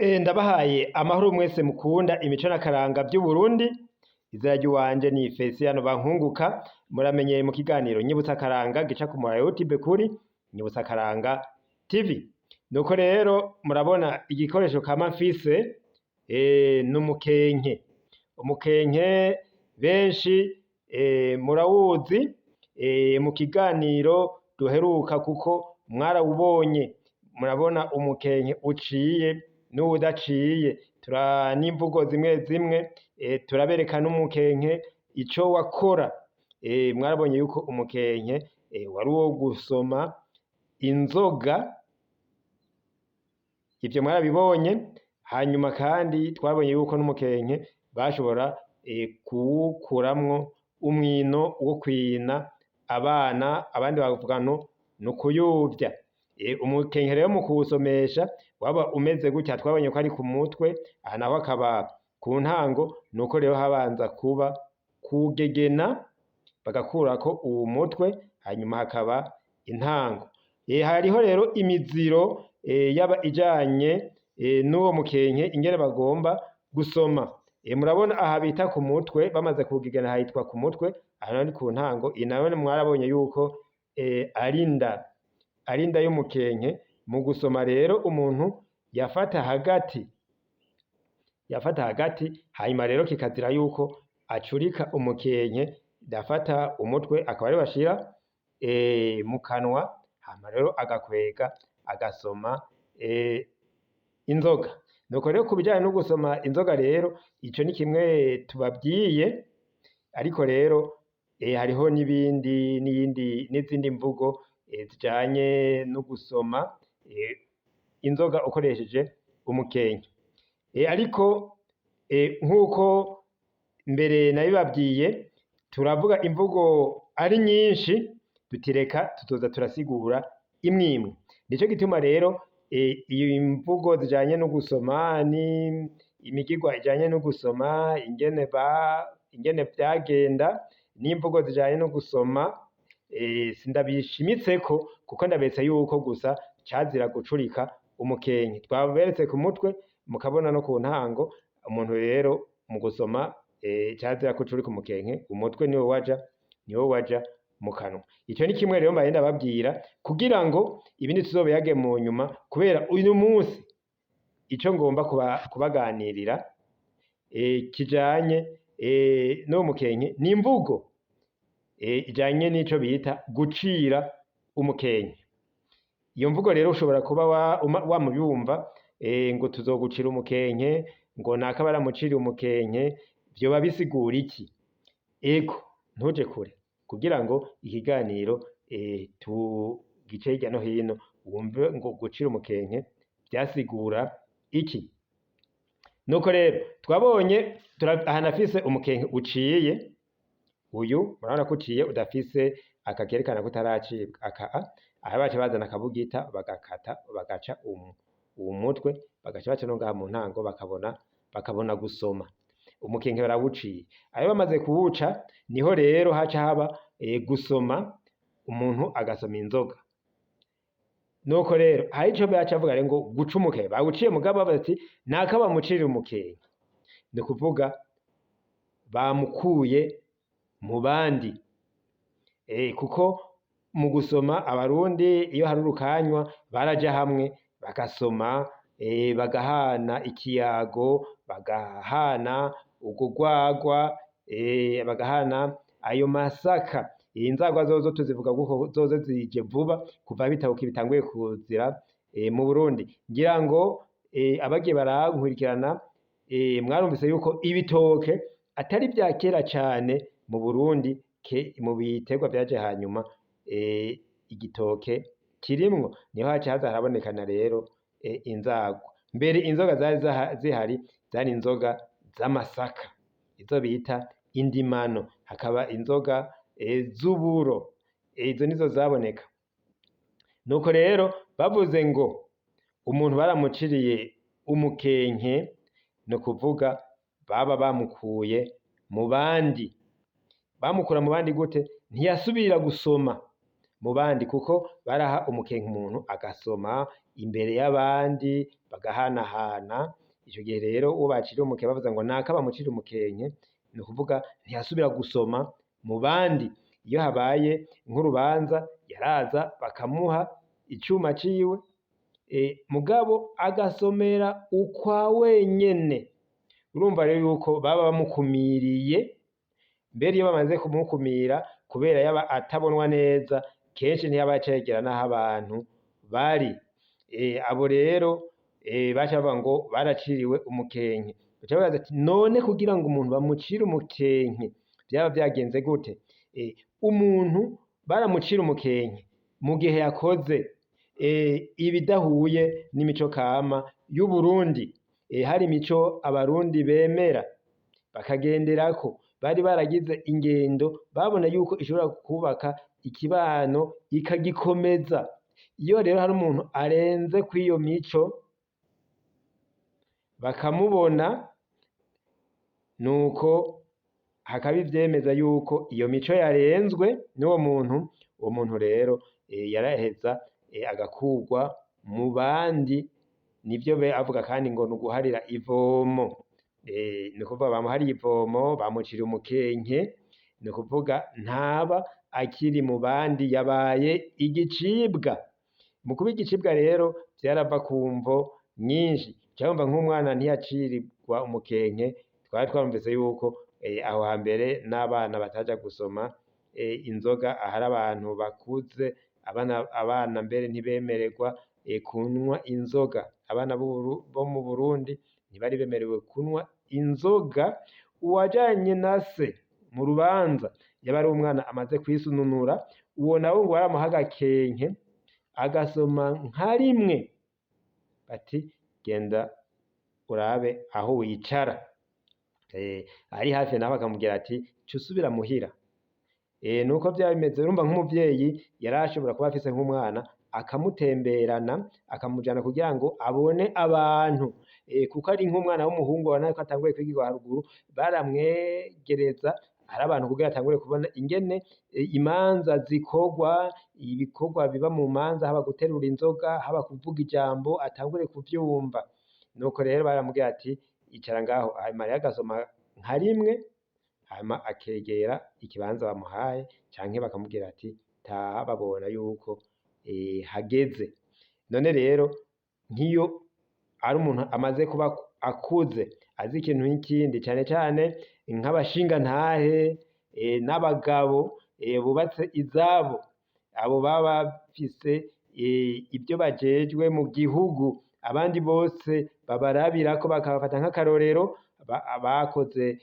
Ndabahaye amahoro mwese mukunda imico n'akaranga vy'Uburundi. Izina ry'iwanje ni Feliciano Bankunguka. Muramenyeye mu kiganiro Nyibutsa Akaranga gica ku mura YouTube kuri Nyibutsa Akaranga TV. Nuko rero murabona igikoresho kama mfise n'umukenke. Umukenke benshi murawuzi mu kiganiro duheruka kuko mwarawubonye. Murabona umukenke uciye n'uwudaciye, n'imvugo zimwe zimwe turabereka n'umukenke ico wakora. Mwarabonye yuko umukenke wari uwo gusoma inzoga, ivyo mwarabibonye. Hanyuma kandi twabonye yuko n'umukenke bashobora kuwukuramwo umwino wo kwina abana, abandi bakavuga ngo n'ukuyuvya. Umukenke rero mu kuwusomesha waba umeze gutya, twabonye ko ari ku mutwe, aha naho akaba ku ntango. Nuko rero habanza kuba kuwugegena, bagakurako uwu mutwe, hanyuma hakaba intango. Hariho rero imiziro yaba ijanye n'uwo mukenke ingene bagomba gusoma. Murabona aha bita ku mutwe, bamaze kuwugegena hitwa ku mutwe, aha naho ni ku ntango. Iyi nayo mwarabonye yuko ari inda, ari inda y'umukenke. Mu gusoma rero umuntu yafata hagati, yafata hagati, hanyuma rero kikazira yuko acurika umukenke, yafata umutwe akaba ariwo ashira mu kanwa, hama rero agakwega agasoma inzoga. Nuko rero ku bijanye no gusoma inzoga rero, ico ni kimwe tubabwiye, ariko rero hariho n'ibindi n'iyindi n'izindi mvugo zijanye no gusoma inzoga ukoresheje umukenke. Ariko nk'uko mbere nabibabwiye, turavuga imvugo ari nyinshi, dutireka tuzoza turasigura imwe imwe. Nico gituma rero imvugo zijanye no gusoma ni imigirwa ijanye no gusoma, ingene ba ingene vyagenda n'imvugo zijanye no gusoma, sindabishimitseko kuko ndabetse yuko gusa cazira gucurika umukenke. Twaberetse ku mutwe, mukabona no ku ntango. Umuntu rero mu gusoma cazira gucurika umukenke, umutwe niwo waja mu kanwa. Ico ni kimwe rero mbaye ndababwira kugira ngo ibindi tuzobiyage mu nyuma, kubera uyu munsi ico ngomba kubaganirira kijanye n'uwo mukenke ni imvugo ijanye n'ico bita gucira umukenke. Iyo mvugo rero ushobora kuba wamuyumva ngo tuzogucira umukenke, ngo naka baramuciriye umukenke, vyoba bisigura iki? Ego, ntuje kure kugira ngo ikiganiro tugice hirya no hino, wumve ngo gucira umukenke vyasigura iki. Nuko rero twabonye aha nafise umukenke uciye, uyu murabona ko uciye, udafise aka kerekana ko utaracibwa aka a. Aha baca bazana akabugita bagakata, bagaca uwu mutwe, bagaca baca no ngaha mu ntango, bakabona gusoma. Umukenke barawuciye. Ayo bamaze kuwuca, niho rero haca haba gusoma, umuntu agasoma inzoga. Nuko rero hari ico baca bavuga rero ngo guca umukenke bawuciye, mugabo bavuze ati naka bamucirira umukenke, ni ukuvuga bamukuye mu bandi, kuko mu gusoma Abarundi iyo hari urukanywa baraja hamwe bagasoma, bagahana ikiyago, bagahana urwo rwagwa, bagahana ayo masaka. Inzagwa zozo tuzivuga kuko zozo zije vuba kuva ibitoki bitanguye kuzira mu Burundi. Ngira ngo abagiye barankurikirana mwarumvise yuko ibitoke atari vya kera cane mu Burundi, ke mu biterwa vyaje hanyuma igitoke kirimwo, niho haca haza harabonekana rero inzagwa. Mbere inzoga zari zihari zari inzoga z'amasaka, izo bita indimano, hakaba inzoga z'uburo, izo nizo zaboneka. Nuko rero bavuze ngo umuntu baramuciriye umukenke, ni ukuvuga baba bamukuye mu bandi. Bamukura mu bandi gute? Ntiyasubira gusoma. mu bandi, kuko baraha umukenke umuntu agasoma imbere y'abandi bagahanahana. Ico gihe rero uwo baciriye umukenke bavuze ngo naka bamucire umukenke, ni ukuvuga ntiyasubira gusoma mu bandi. Iyo habaye nk'urubanza yaraza bakamuha icuma ciwe, mugabo agasomera ukwa wenyene. Urumva rero yuko baba bamukumiriye, mbere iyo bamaze kumukumira kubera yaba atabonwa neza, kenshi ntiyaba acegera n'aho abantu bari. Abo rero baca bavuga ngo baraciriwe umukenke. Baca babaza ati none kugira ngo umuntu bamucire umukenke vyaba vyagenze gute? Umuntu baramucira umukenke mu gihe yakoze ibidahuye n'imico kama y'Uburundi. Hari imico abarundi bemera bakagenderako, bari baragize ingendo babona yuko ishobora kubaka ikibano ikagikomeza. Iyo rero hari umuntu arenze kw'iyo mico bakamubona, nuko hakaba ivyemeza yuko iyo mico yarenzwe n'uwo muntu, uwo muntu rero yaraheza agakurwa mu bandi. Nivyo avuga kandi ngo ni uguharira ivomo. Ni ukuvuga bamuhariye ivomo, bamuciriye umukenke, ni ukuvuga ntaba akiri mu bandi, yabaye igicibwa. Mu kuba igicibwa rero vyarava ku mvo nyinshi. Uca wumva nk'umwana ntiyacirirwa umukenke, twari twarumvise yuko aho hambere n'abana bataja gusoma inzoga ahari abantu bakuze, abana mbere ntibemererwa kunywa inzoga. Abana bo mu Burundi ntibari bemerewe kunywa inzoga. Uwajanye na se mu rubanza yaba ari umwana amaze kwisununura, uwo nawe ngo baramuha agakenke agasoma nka rimwe, bati genda urabe aho wicara. Ari hafi nawe akamubwira ati ca usubira muhira. Nuko vyaba bimeze. Urumva nk'umuvyeyi yarashobora kuba afise nk'umwana akamutemberana akamujana kugira ngo abone abantu, kuko ari nk'umwana w'umuhungu ubona ko atanguye kwigirwa haruguru, baramwegereza hari abantu kugira atangure kubona ingene imanza zikorwa, ibikorwa biba mu manza, haba guterura inzoga, haba kuvuga ijambo, atangure kuvyumva. Nuko rero baramubwira ati icara ngaho, hanyuma rero agasoma nka rimwe, hanyuma akegera ikibanza bamuhaye, canke bakamubwira ati taha, babona yuko hageze. None rero nk'iyo ari umuntu amaze kuba akuze azi ikintu n'ikindi, cane cane nk'abashingantahe n'abagabo bubatse izabo, abo baba bafise ivyo bajejwe mu gihugu, abandi bose babarabirako bakabafata nk'akarorero, bakoze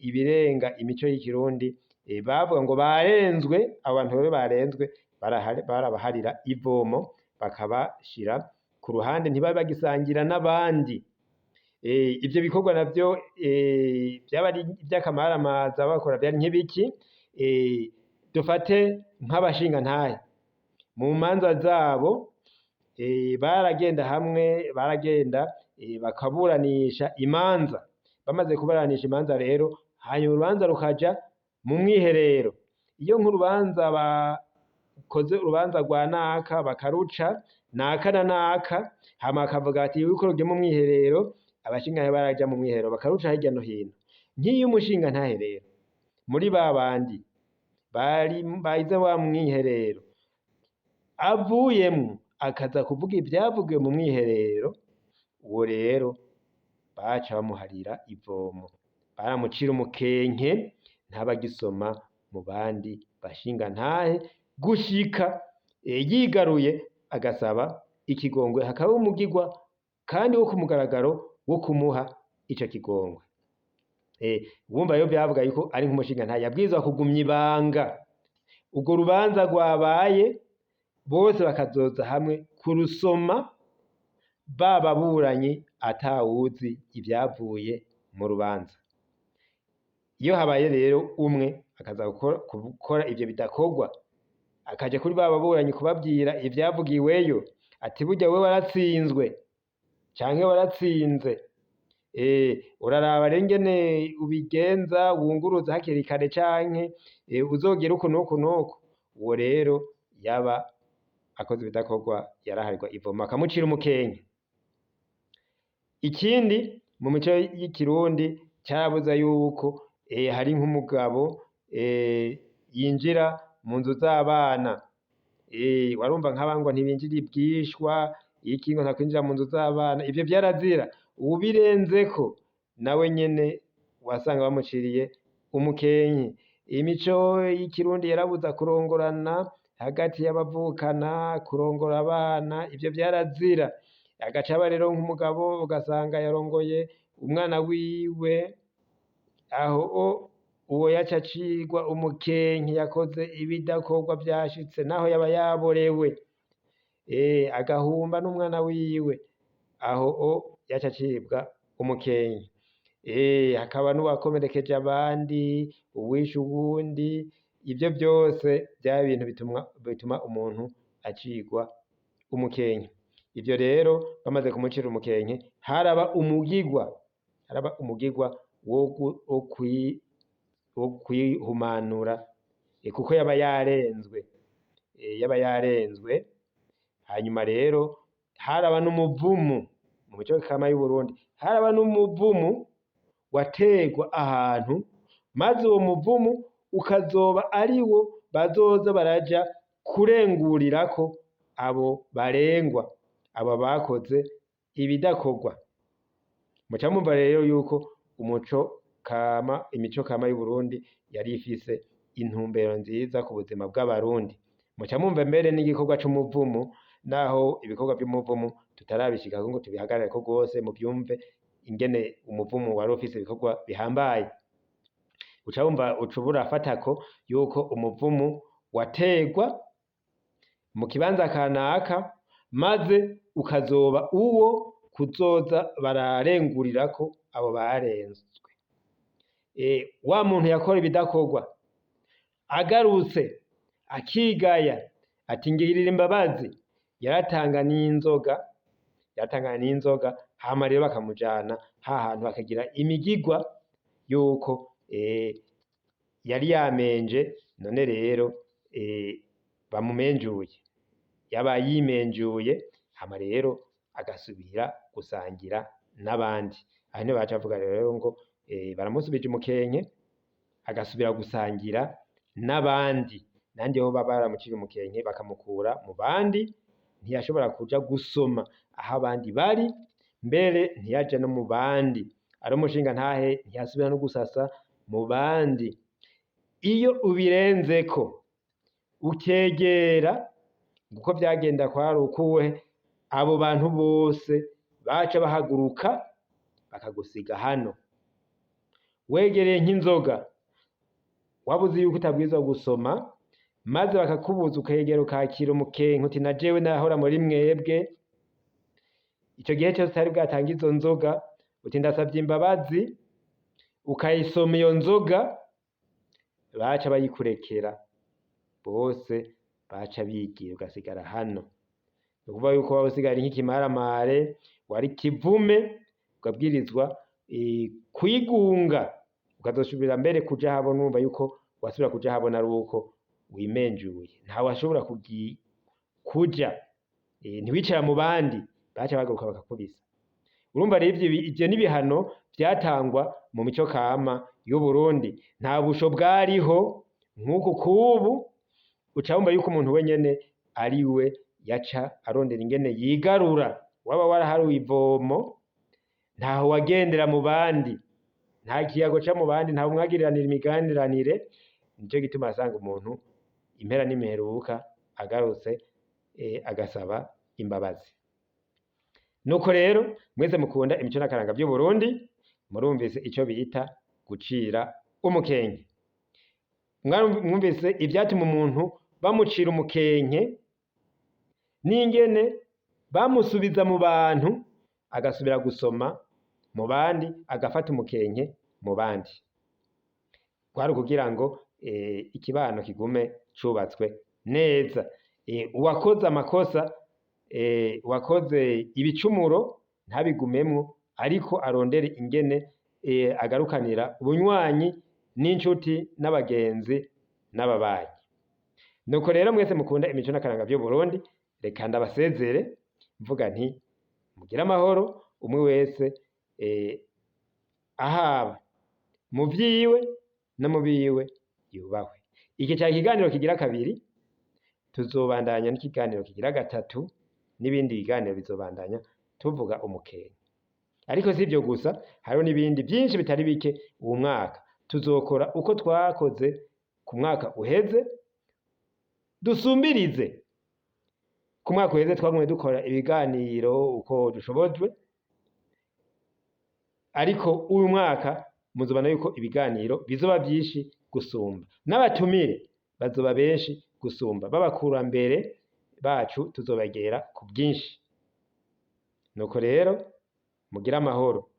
ibirenga imico y'ikirundi, bavuga ngo barenzwe. Abo bantu rero barenzwe barabaharira ivomo, bakabashira ku ruhande, ntibabe bagisangira n'abandi. Ivyo bikorwa navyo vyaba ari ivy'akamaramaza bakora vyari nk'ibiki? Dufate nk'abashingantahe mu manza zabo, baragenda hamwe, baragenda bakaburanisha imanza. Bamaze kuburanisha imanza rero, hanyuma urubanza rukaja mu mwiherero. Iyo nk'urubanza bakoze urubanza rwa naka bakaruca naka na naka, hama bakavuga ati yuko rugiye mu mwiherero, abashingantahe baraja mu mwiherero bakaruca hirya no hino. Nk'iyo umushingantahe rero muri ba bandi bari bahize wa mwiherero avuyemwo akaza kuvuga ivyavugiwe mu mwiherero, uwo rero baca bamuharira ivomo, baramucira umukenke, ntaba agisoma mu bandi bashingantahe gushika yigaruye agasaba ikigongwe, hakaba umugirwa kandi wo ku mugaragaro wo kumuha ico kigongwe. Wumva rero vyavuga yuko ari nk'umushingantahe yabwirizwa kugumya ibanga, urwo rubanza rwabaye bose bakazoza hamwe kurusoma, bababuranyi atawuzi ivyavuye mu rubanza. Iyo habaye rero umwe akaza gukora ivyo bidakorwa, akaja kuri ba baburanyi kubabwira ivyavugiweyo, ati burya wewe waratsinzwe canke waratsinze, uraraba rero ingene ubigenza, wunguruza hakiri kare canke uzogera uku n'uku n'uku. Uwo rero yaba akoze ibidakorwa yaraharirwa ivomo bakamucira umukenke. Ikindi mu mico y'ikirundi carabuza yuko hari nk'umugabo yinjira mu nzu z'abana, warumva nk'abangwa ntibinjira ibwishwa, iki ngo ntakwinjira mu nzu z'abana, ivyo vyarazira. Uwubirenzeko nawe nyene wasanga bamuciriye umukenke. Imico y'ikirundi yarabuza kurongorana hagati y'abavukana, kurongora abana, ivyo vyarazira. Agaca aba rero nk'umugabo ugasanga yarongoye umwana wiwe, aho uwo yaca acirwa umukenke yakoze ibidakorwa vyashitse naho yaba yaborewe, agahumba n'umwana wiwe, aho yaca acibwa umukenke. Hakaba n'uwakomerekeje abandi, uwishe uwundi, ivyo vyose vyari ibintu bituma umuntu acirwa umukenke. Ivyo rero bamaze kumucira umukenke haraba umugigwa, haraba umugigwa wo kwihumanura, kuko yaba yarenzwe, yaba yarenzwe. Hanyuma rero haraba n'umuvumu mu mico kama y'Uburundi, haraba n'umuvumu wategwa ahantu, maze uwo muvumu ukazoba ariwo bazoza baraja kurengurirako abo barengwa, abo bakoze ibidakorwa. Muca mwumva rero yuko umuco kama, imico kama y'Uburundi yari ifise intumbero nziza ku buzima bw'abarundi. Muca mwumva mbere n'igikorwa c'umuvumu, naho ibikorwa vy'umuvumu tutarabishikako ngo tubihagarareko rwose, muvyumve ingene umuvumu wari ufise ibikorwa bihambaye. Uca wumva uca urafatako yuko umuvumu wategwa mu kibanza kanaka, maze ukazoba uwo kuzoza bararengurirako abo barenzwe. Wa muntu yakora ibidakorwa agarutse akigaya ati ngirira imbabazi, yaratanga n'inzoga, yaratanga n'inzoga, hama rero bakamujana hahantu bakagira imigigwa yuko yari yamenje, none rero bamumenjuye, yaba yimenjuye, hama rero agasubira gusangira n'abandi. Aha niho baca bavuga rero ngo baramusubije umukenke agasubira gusangira n'abandi. Nandi ho baba baramucira umukenke bakamukura mu bandi, ntiyashobora kuja gusoma aho abandi bari, mbere ntiyaja no mu bandi. Ari umushingantahe ntiyasubira no gusasa mu bandi. Iyo ubirenzeko ukegera, uko vyagenda kwari ukuhe, abo bantu bose baca bahaguruka bakagusiga hano. Wegereye nk'inzoga, wabuze yuko utabwirizwa gusoma, maze bakakubuza ukegera ukakira umukenke uti na jewe nahora muri mwebwe, ico gihe cose utari bwatange izo nzoga, uti ndasavye imbabazi, ukayisoma iyo nzoga, baca bayikurekera, bose baca bigira ugasigara hano. Ni ukuvuga yuko waba usigaye ari nk'ikimaramare, wari kivume, ukabwirizwa kwigunga, ukazosubira mbere kuja habona, urumva yuko wasubira kuja habona ari uko wimenjuye. Ntawashobora kuja, ntiwicara mu bandi, baca bagaruka bakakubisa. Urumva rero ivyo n'ibihano vyatangwa mu mico kama y'Uburundi. Nta busho bwariho nk'uku kubu, uca wumva yuko umuntu wenyene ari we yaca arondera ingene yigarura. Waba waraharuye ivomo, ntaho wagendera mu bandi, nta kiyago ca mu bandi, ntaho mwagiriranira imiganiranire. Nico gituma wasanga umuntu impera n'imperuka agarutse agasaba imbabazi. Nuko rero mwese mukunda imico n'akaranga vy'Uburundi, murumvise ico bita gucira umukenke. Mwumvise ivyatuma umuntu bamucira umukenke, n'ingene bamusubiza mu bantu agasubira gusoma mu bandi, agafata umukenke mu bandi. Kwari ukugira ngo ikibano kigume cubatswe neza. Uwakoze amakosa, uwakoze ibicumuro ntabigumemwo, ariko arondere ingene agarukanira ubunywanyi n'inshuti n'abagenzi n'ababanyi. Nuko rero mwese mukunda imico n'akaranga vy'Uburundi, reka ndabasezere mvuga nti mugire amahoro, umwe wese ahaba mu vyiwe no mu biwe yubahwe. Iki cari ikiganiro kigira kabiri, tuzobandanya n'ikiganiro kigira gatatu n'ibindi biganiro bizobandanya tuvuga umukenke. Ariko si ivyo gusa, hariho n'ibindi vyinshi bitari bike. Uwu mwaka tuzokora uko twakoze ku mwaka uheze, dusumbirize. Ku mwaka uheze twagumye dukora ibiganiro uko dushobojwe, ariko uyu mwaka muzobona yuko ibiganiro bizoba vyinshi gusumba, n'abatumire bazoba benshi gusumba, b'abakurambere bacu tuzobegera ku bwinshi. Nuko rero mugire amahoro.